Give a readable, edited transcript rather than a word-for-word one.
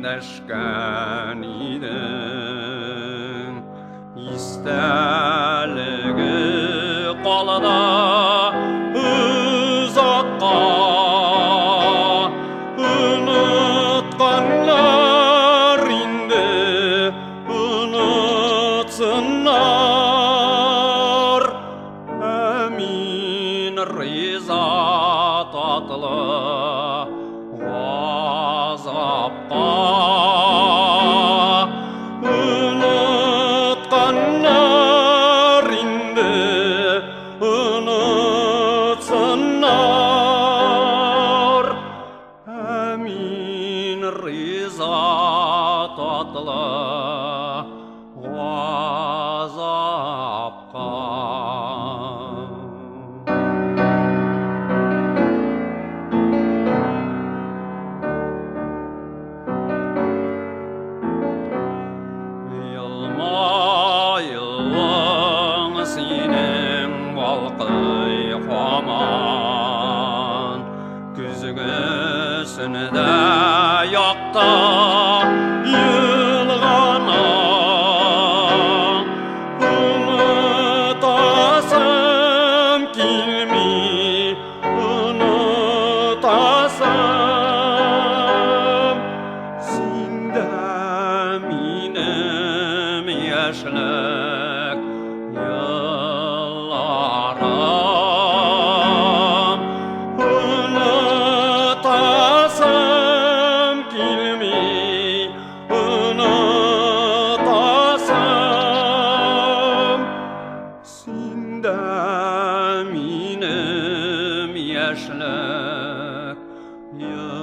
Эндәшкән идең. Истәлеге калды озакка. Онытканнар инде онытсыннар. Ә мин риза татлы газапка. Онытканнар инде онытсыннар. Ә мин риза татлы газапка. Елмаюың синең балкый һаман, көзгесендә якта елганы. Онытасым килми, онытасым. Син дә минем яшьлек елларым. Онытасым килми, онытасым. Син дә минем яшьлек елларым.